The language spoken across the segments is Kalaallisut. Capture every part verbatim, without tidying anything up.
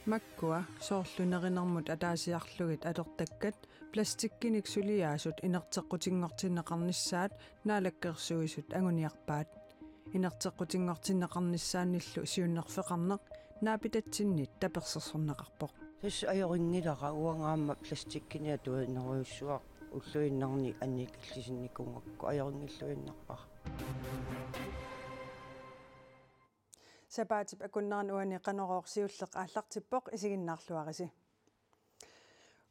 Makkua soorlu nerinermut ataasiarlugit atortakkat plastikkinik suliaasut inerteqqutinngortinneqarnissaat Naalakkersuisut anguniarpaat. Inerteqqutinngortinneqarnissaannillu siunnerfeqarneq naapitatsinnit tapersersorneqarpoq. Tassa ajorinngilaq uanga aamma plastikkinik atuinerujussuaq ulluinnarni annikillisinnikuugakku ajorinngilluinnarpara. Sapaatip akunnerani uani Qanorooq siulleq aallartippoq, isiginnaarluarisi.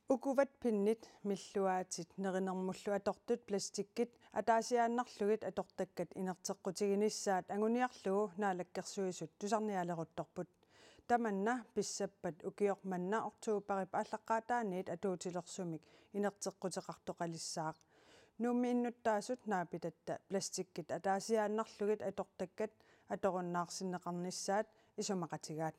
Uku vatpinnit, milluaatit nerinermullu atortut plastikkit ataasiaannarlugit atortakkat inerteqqutiginissaat anguniarlugu Naalakkersuisut tusarniaaleruttorput. Tamanna pissappat ukioq manna oktoberip aallaqqaataaniit atuutilersumik inerteqquteqartoqalissaaq. Nuummi innuttaasut naapitatta plastikkit ataasiaannarlugit atortakkat atorunnaarsinneqarnissaat isumaqatigaat.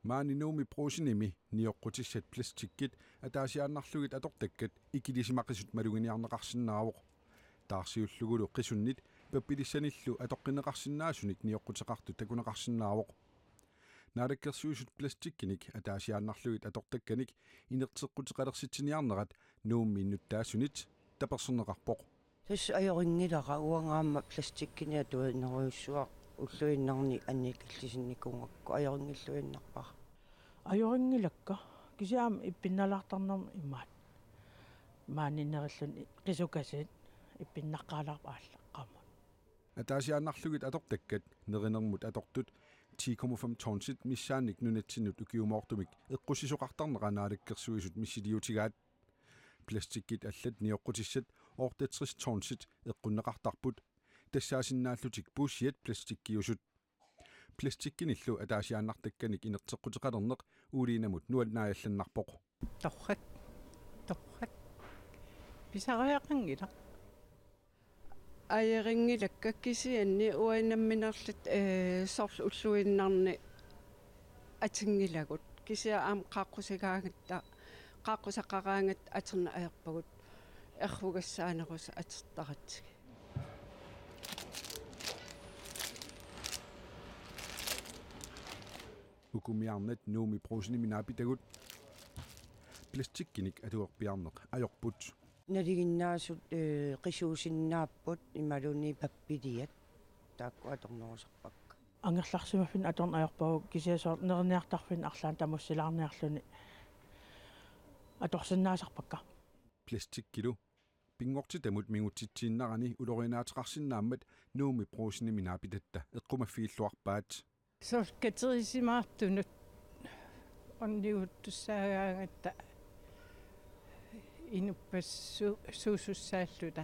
Maani Nuummi Brugsenimi nioqqutissat plastikkit ataasiaannarlugit atortakkat ikilisimaqisut maluginiarneqarsinnaavoq. Taarsiullugulu qisunnit pappilissanillu atoqqinneqarsinnaasunik nioqquteqartut takuneqarsinnaavoq. Naalakkersuisut plastikkinik ataasiaannarlugit atortakkanik inerteqquteqalersitsiniarnerat Nuummi innuttaasunit taperserneqarpoq. Tassa ajorinngilaq uanga aamma plastikkinik atuinerujussuaq ulluinnarni annikillisinnikuugakku ajorinngilluinnarpara. Ajorinngilakka, kisianni aamma ippinnalaartarnermi imaat. Maaniinnerilluni qisukasit ippinnaqqaalaarput aallaqqaammut. Ataasiaannarlugit atortakkat nerinermut atortut ti komma fem tonsit missaannik nunatsinnut ukiumoortumik eqqussisoqartarnera Naalakkersuisut missiliutigaat. Plastikkit allat nioqqutissat otteogtres tonsit eqqunneqartarput, tassaasinnaallutik puussiat plastikkiusut. Plastikkinillu ataasiaannartakkanik inerteqquteqalerneq uliinamut nuannaajallannarpoq. Torrak. Torrak. Pisariaqanngilaq. Ajorinngilakka kisianni uanga nammineerluta, ee, soorlu ulluinnarni atunngilagut. Kisianni aamma qaaqqusigaangatta, qaaqqusaqaraangatta atorneq ajorpagut. Errugassaanerusoq atortaratsigu. Ukumiarnat Nuummi Brugsenimi naapitagut plastikkinik atuerpiarneq ajorput. Nalinginnaasut, ee, qisuusinnaapput imaluunniit pappiliat taakku atornerusarpakka. Angerlarsimaffinnik atorneq ajorpagut kisianni soorlu neriniartarfinnik arlaannik tamussilaarniarluni atorsinnaasarpakka. Plastikkilu pinngortitamut mingutsitsiinnarani ulorianaateqarsinnaammat Nuummi Brugsenimi naapitatta eqqumaffigilluarpaat. Soorlu katerisimaartunut orniguttussaagaangatta inuppassuusussaalluta.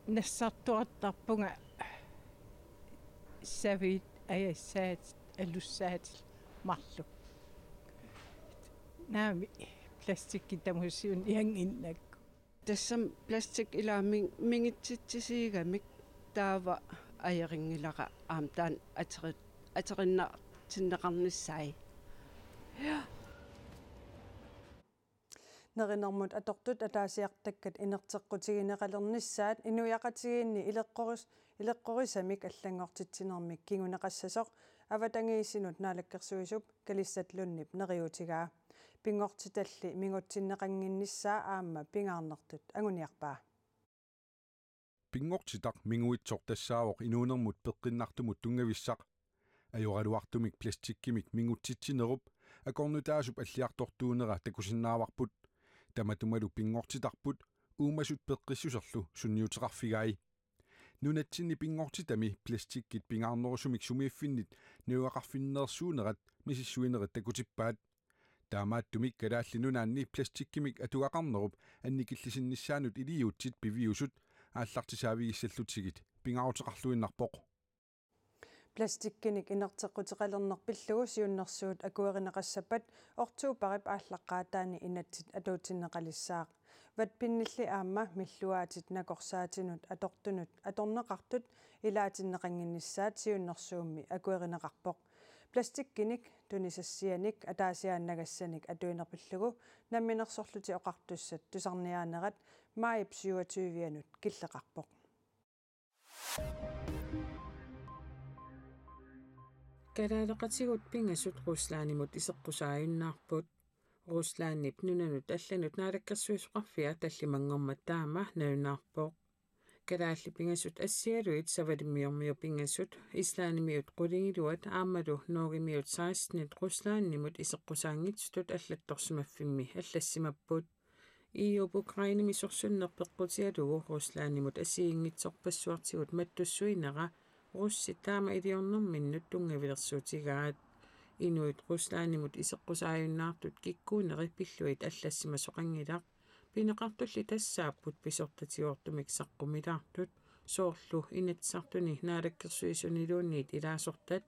Nassartuartarpunga saviit ajassaatit alussaatit marluk. Naamik, plastikki tamussiuniannginnakku. Tassami plastik ilaammi mingutsitsisiigamik taava ajorinngilaq aamma taanna ateri-, atorinnartinneqarnissaa. Ja. Nerinermut atortut ataasiartakkat inerteqqutigineqalernissaat inuiaqatigiinni ileqqoris-, ileqqorisamik allanngortitsinermik kinguneqassasoq avatangiisinut naalakkersuisup Kalissat Lundip neriuutigaa. Pinngortitalli mingutsinneqannginnissaa aamma pingaarnertut anguniarpaa. Pinngortitaq minguitsoq tassaavoq inuunermut peqqinnartumut tunngavissaq. Ajoraluartumik plastikkimik mingutsitsinerup akornutaasup alliartortuunera takusinnaavarput. Tamatumalu pinngortitarput uumasut peqqissuserlu sunniuteqarfigai. Nunatsinni pinngortitami plastikkit pingaarnerusumik sumiiffinnit najugaqarfinneersuunerat misissuinerit takutippaat. Taamaattumik Kalaallit Nunaanni plastikkimik atugaqarnerup annikillisinnissaanut iliuutsit piviusut aallartisaavigissallutsigit pingaaruteqarluinnarpoq. Plastikkinik inerteqquteqalerneq pillugu siunnersuut akuerineqassappat oktoberip aallaqqaataani inatsit atuutsinneqalissaaq. Vatpinnilli aamma milluaatit nakorsaatinut atortunut atorneqartut ilaatinneqannginnissaat siunnersuummi akuerineqarpoq. Plastikkinik tunisassianik ataasiaannagassanik atuineq pillugu Namminersorlutik Oqartussat tusarniaanerat maajip syvogtyvianut killeqarpoq. Kalaaleqatigut pingasut Ruslandimut iseqqusaajunnaarput. Ruslandip nunanut allanut naalakkersuisoqarfia tallimanngormat taama nalunaarpoq. Kalaallit pingasut assigalugit savalimmiormiut pingasut, Islandimiut qulingiluat aammalu Norgemiut sekstenit Ruslandimut iseqqusaanngitsutut allattorsimaffimmi allassimapput. E U-p Ukrainemi sorsunneq peqqutigalugu Ruslandimut assigiinngitsorpassuartigut mattussuinera russit taama iliornerminnut tunngavilersuutigaat. Inuit Ruslandimut iseqqusaajunnaartut kikkuuneri pillugit allassimasoqanngilaq. Pineqartulli tassaapput pisortatigoortumik saqqumilaartut, soorlu Inatsisartuni naalakkersuisuniluunniit ilaasortat,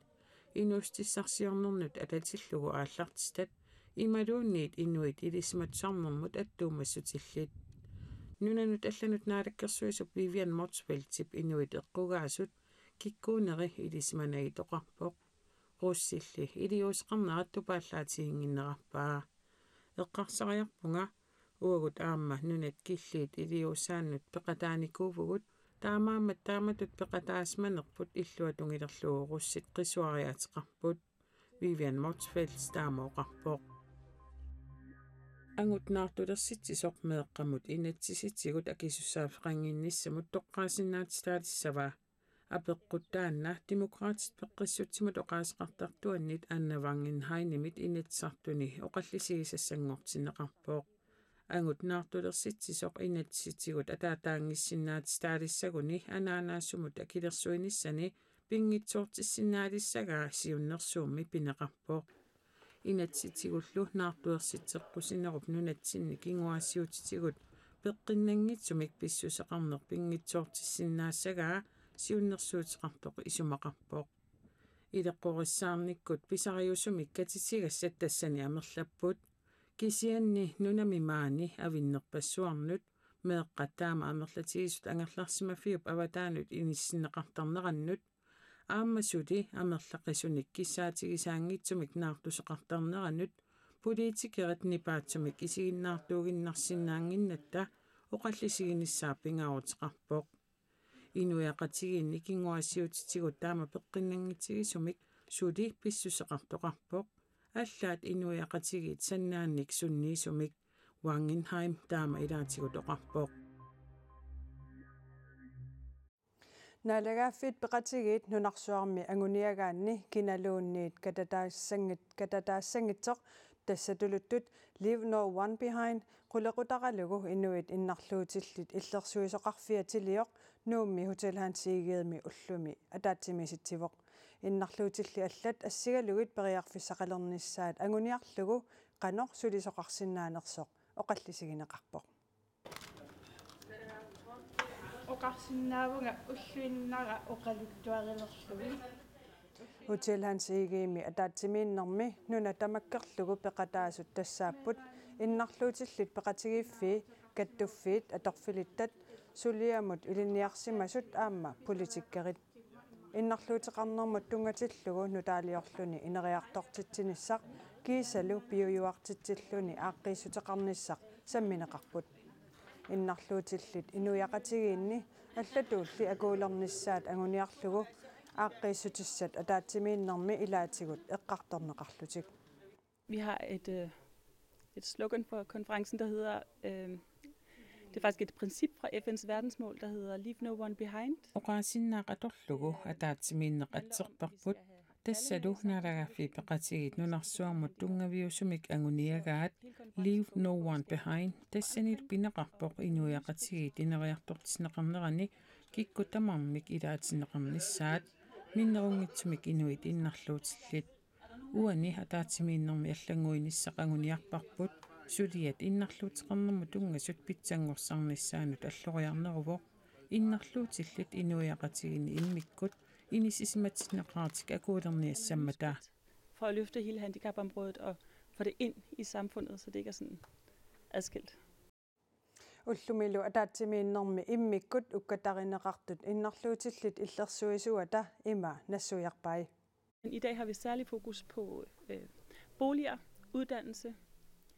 inuussutissarsiornernut atatillugu aallartitat, imaluunniit inuit ilisimatusarnermut attuumassutillit. Nunanut allanut naalakkersuisup Vivian Motzfeldtip inuit eqqugaasut kikkuuneri ilisimanagit oqarpoq: Russilli iliuuseqarnerat tupaallaatiginnginnerarpaa. Eqqarsariarpunga, uagut aamma nunat killiit iliuusaannut peqataanikuuvugut, taamaammat taamatut peqataasimanerput illuatungilerlugu russit qisuariaateqarput, Vivian Motzfeldt taama oqarpoq. Angut naartulersitsisoq meeqqamut inatsisitigut akisussaaffeqannginnissamut toqqaasinnaatsitaalissava? Apeqqut taanna Demokraatit peqqissutsimut oqaaseqartartuannit Anna Wangenheimimit Inatsisartuni oqallisigisassanngortinneqarpoq. Angut naartulersitsisoq inatsisitigut ataataanngissinnaatsitaalissaguni anaanaasumut akilersuinissani pinngitsoortissinnaalissagaa siunnersuummi pineqarpoq. Inatsisitigullu naartuersitseqqusinerup nunatsinni kinguaassiuutitigut peqqinnanngitsumik pissuseqarneq pinngitsoortissinnaassagaa siunnersuuteqartoq isumaqarpoq. Ileqqorissaarnikkut pisariusumik katitigassat tassani amerlapput. Kisianni nunami maani avinnerpassuarnut meeqqat taama amerlatigisut angerlarsimaffiup avataanut inissinneqartarnerannut aamma suli amerlaqisunik kissaatigisaanngitsumik naartuseqartarneranut politikerit nipaatsumik isiginnaartuuginnarsinnaannginnatta oqallisiginissaa pingaaruteqarpoq. Inuiaqatigiinni kinguaassiuutitigut taama peqqinnanngitsigisumik suli pissuseqartoqarpoq, allaat inuiaqatigiit sannaannik sunniisumik, Wangenheim taama ilaatigut oqarpoq. Naalagaaffiit Peqatigiit nunarsuarmi anguniagaanni kinaluunniit katataassanngit-, katataassanngitsoq, tassa tuluttut Leave No One Behind, qulequtaralugu inuit innarluutillit illersuisoqarfiatiliortoq Nuummi Hotel Hans Egedemi ullumi ataatsimiisitsivoq. Innarluutillit allat assigalugit periarfissaqalernissaat anguniarlugu qanoq sulisoqarsinnaanersoq oqallisigineqarpoq. Oqarsinnaavunga ulluinnarni oqaluttuarilerlugit. Hotel Hans Egedemi ataatsimiinnermi nuna tamakkerlugu peqataasut tassaapput innarluutillit peqatigiiffii, kattuffiit, atorfilittat, suliamut ilinniarsimasut aamma politikerit. Innarluuteqarnermut tunngatillugu nutaaliorluni ineriartortitsinissaq kiisalu piujuartitsilluni aaqqiissuteqarnissaq sammineqarput. Innarluutillit inuiaqatigiinni allatuulli akuulernissaat anguniarlugu aaqqiissutissat ataatsimiinnermi ilaatigut eqqartorneqarlutik. Vi har et, øh, et slogan for konferencen, der hedder, øh, det er faktisk et princip fra F N's verdensmål, der hedder Leave No One Behind. Oqaasinnaaq atorlugu ataatsimiinneq atserparput, tassalu Naalagaaffiit Peqatigiit nunarsuarmut tunngaviusumik anguniagaat Leave No One Behind, tassanilu pineqarpoq inuiaqatigiit ineriartortinneqarnerani kikkut tamarmik ilaatinneqarnissaat, minnerunngitsumik inuit innarluutillit. Uani ataatsimiinnermi allannguinissaq anguniarparput suliat innarluuteqarnermut tunngasut pitsanngorsarnissaannut alloriarneruvoq, innarluutillit inuiaqatigiinni immikkut inissisimatinneqaratik akuulerniassammata. For at løfte hele handicapområdet og få det ind i samfundet, så det ikke er sådan adskilt. Ullumilu ataatsimiinnermi immikkut ukkatarineqartut innarluutillit illersuisuata ima nassuiarpai. I dag har vi særlig fokus på, øh, boliger, uddannelse.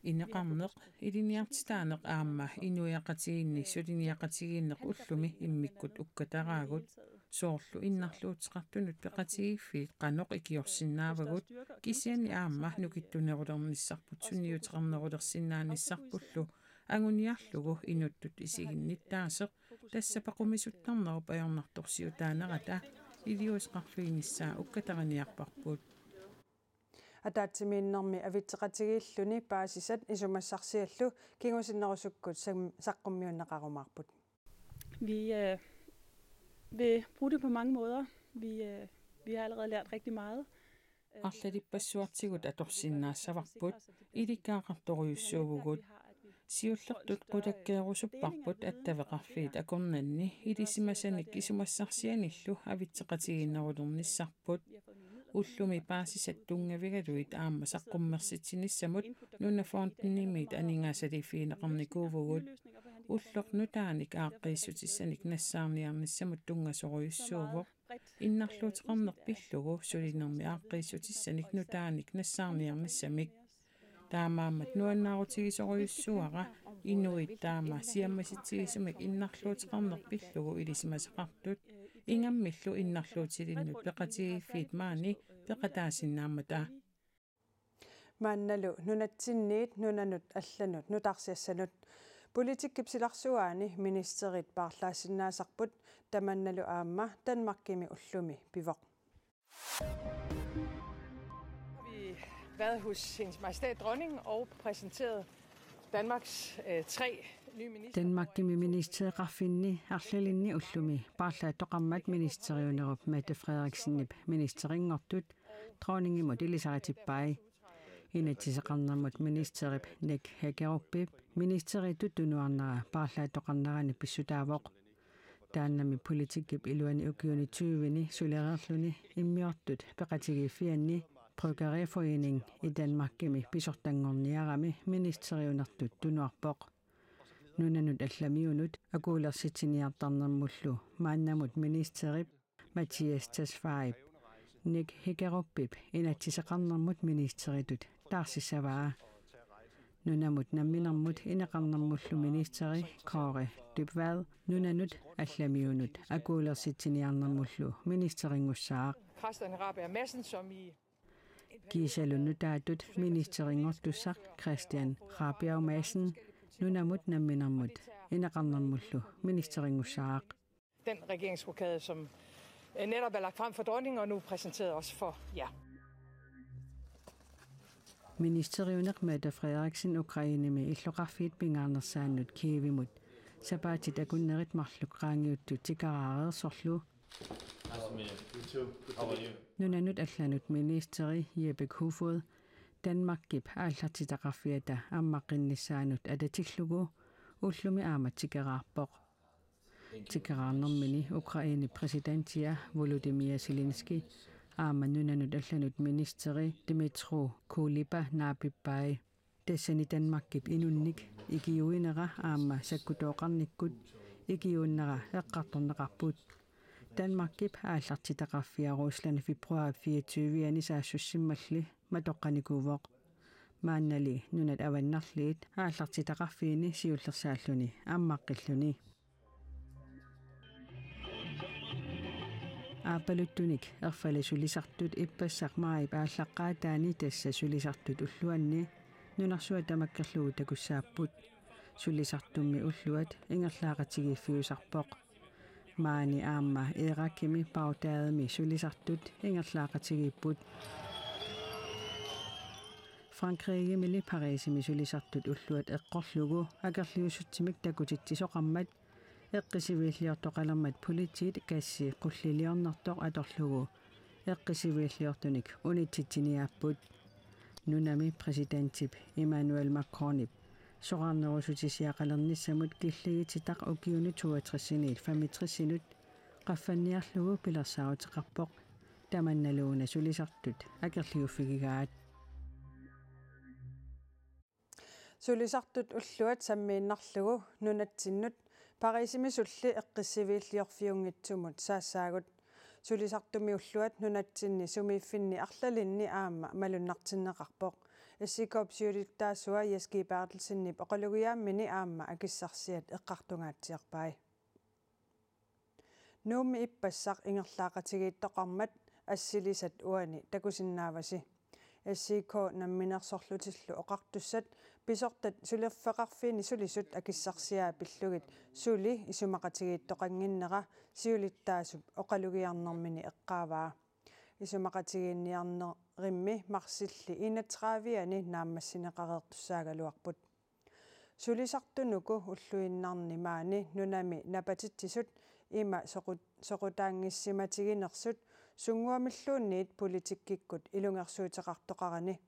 Ineqarneq, ilinniartitaaneq aamma inuiaqatigiinni suliniaqatigiinneq ullumi immikkut ukkataraagut. soorlu innarluuteqartunut peqatigiiffiit qanoq ikiorsinnaavagut, kisianni aamma nukittunerulernissarput sunniuteqarnerulersinnaanissarpullu anguniarlugu inuttut isiginnittaaseq, tassa paqumisuttarnerup ajornartorsiutaanerata iliuuseqarfiginissaa ukkatariniarparput. Ataatsimiinnermi avitseqatigiilluni paasisat isumassarsiallu kingusinnerusukkut sam-, saqqummiunneqarumaarput. Vi øh, vil bruge det på mange måder. Vi, øh, vi har allerede lært rigtig meget. Arlalippassuartigut atorsinnaassavarput, ilikkagaqartorujussuuvugut. Siullertut qulakkeerusupparput attaveqarfiit akornanni ilisimasanik isumassarsianillu avitseqatigiinnerulernissarput. Ullumi paasisat tunngavigalugit aamma saqqummersitsinissamut Nunafondimit aningaasaliiffigineqarnikuuvugut. Ulloq nutaanik aaqqiissutissanik nassaarniarnissamut tunngasorujussuuvoq. Innarluuteqarneq pillugu sulinermi aaqqiissutissanik nutaanik nassaarniarnissamik. Taamaammat nuannaarutigisorujussuuara inuit taama siammasitsigisumik innarluuteqarneq pillugu ilisimasaqartut, ingammillu innarluutilinnut peqatigiiffiit maani peqataasinnaammata. Maannalu nunatsinniit nunanut allanut nutaarsiassanut politikkip silarsuaani ministerit paarlaassinnaasarput, tamannalu aamma Danmarkimi ullumi pivoq. Vi har været hos Hendes Majestæt Dronning og præsenteret Danmarks øh, tre nye minister. Danmarkimi ministereqarfinni arlalinni ullumi paarlaattoqarmat ministeriunerup Mette Frederiksenip ministerinngortut dronningimut ilisaritippai. Inatsiseqarnermut ministerip Nick Hækkerupip ministeritut tunuarnera paarlaattoqarnerani pissutaavoq. Taannami politikkip iluani ukiuni tyveni sulereerluni immiortut peqatigiiffianni Bryggerforening i Danmarkimi pisortanngorniarami ministeriunertut tunuarpoq. Nunanut allamiunut akuulersitsiniartarnermullu maannamut ministerip Mattias Tesfaye Nick Hækkerupip inatsiseqarnermut ministeritut taarsissavaa. Nunamut namminermut ineqarnermullu ministeri Kaare Dybvad nunanut allamiunut akuulersitsiniarnermullu ministerinngussaaq. Christian Rabjerg Madsen, som i kiisalu nutaatut ministerinngortussaq Christian Rabjerg Madsen nunamut namminermut ineqarnermullu ministerinngussaaq. Den regeringsrokade, som øh, netop er lagt frem for dronningen og nu præsenteret også for jer. Ministeriuneq Mette Frederiksen Ukrainemi illoqarfiit pingaarnersaannut Kievimut sapaatit akunnerit marluk qaangiuttut tikaraareersorlu nunanut allanut ministeri Jeppe Kofod Danmarkip aallartitaqarfiata ammaqqinnissaanut atatillugu ullumi aamma tikeraarpoq. Tikeraarnermini Ukrainep præsidentia Volodymyr Zelensky aamma nunanut allanut ministeri Dmytro Kuleba naapippai. Tassani Danmarkip inunnik ikiuinera aamma sakkutooqarnikkut ikiuinnera eqqartorneqarput. Danmarkip aallartitaqarfia Rusland februar fireogtyve-ani saassussimmalli matoqqanikuuvoq. Maannali nunat avannarliit aallartitaqarfiini siullersaalluni ammaqqilluni. Aappaluttunik erfalasulisartut ippassaq maajip aallaqqaataani tassa sulisartut ulluanni nunarsuaq tamakkerlugu takussaapput. Sulisartummi ulluat ingerlaaqatigiiffiusarpoq. Maani aamma Irakimi Baghdadimi sulisartut ingerlaaqatigiipput. Frankrigimili Parisimi sulisartut ulluat eqqorlugu akerliussutsimik takutitsisoqarmat eqqissiviliortoqalermat politiit gassi qulliliornertoq atorlugu eqqissiviliortunik unitsitsiniaapput. Nunami præsidentip Emmanuel Macronip soraarnerusutisiaqalernissamut killigittitaq ukiunut toogtres-iniit femogtres-inut qaffanniarlugu pilersaaruteqarpoq. Tamannaluuna sulisartut akerliuffigigaat. Sulisartut ulluat sammiinnarlugu nunatsinnut Parisimisulli eqqissiviilliorfiunngitsumut saassaagut. Sulisartumi ulluat nunatsinni sumiiffinni arlalinni aamma malunnartinneqarpoq. S I K-p siulittaasua Jess G. Berthelsenip oqalugiaammini aamma akissarsiat eqqartungaatsiarpai. Nuummi ippassaq ingerlaaqatigiittoqarmat assilisat uani takusinnaavasi. S I K namminersorlutillu oqartussat pisortat suliffeqarfiini sulisut akissarsiai pillugit suli isumaqatigiittoqannginnera siulittaasup oqalugiarnermini eqqaavaa. Isumaqatigiinniarnerimmi marsilli enogtredive-ani naammassineqareertussaagaluarput. Sulisartunuku ulluinnarni maani nunami napatitsisut ima soqu-, soqutaanngissimatiginersut sunnguamilluunniit politikkikkut ilungersuuteqartoqarani.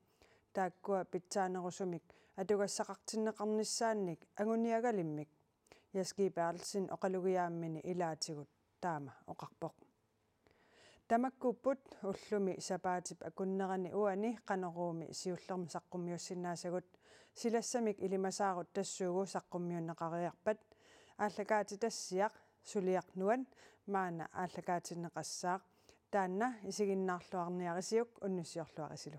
Taakkua pitsaanerusumik atugassaqartinneqarnissaannik anguniagalimmik Jens G. Berthelsen oqalugiaammini ilaatigut taama oqarpoq. Tamakkuupput ullumi sapaatip akunnerani uani Qanoruumi siullermi saqqummiussinnaasagut. Silassamik ilimasaarut tassuugu saqqummiunneqariarpat. Aallakaatitassiaq suliaq nuan maanna aallakaatinneqassaaq. Taanna isiginnaarluarniarisiuk, unnussiorluarisilu.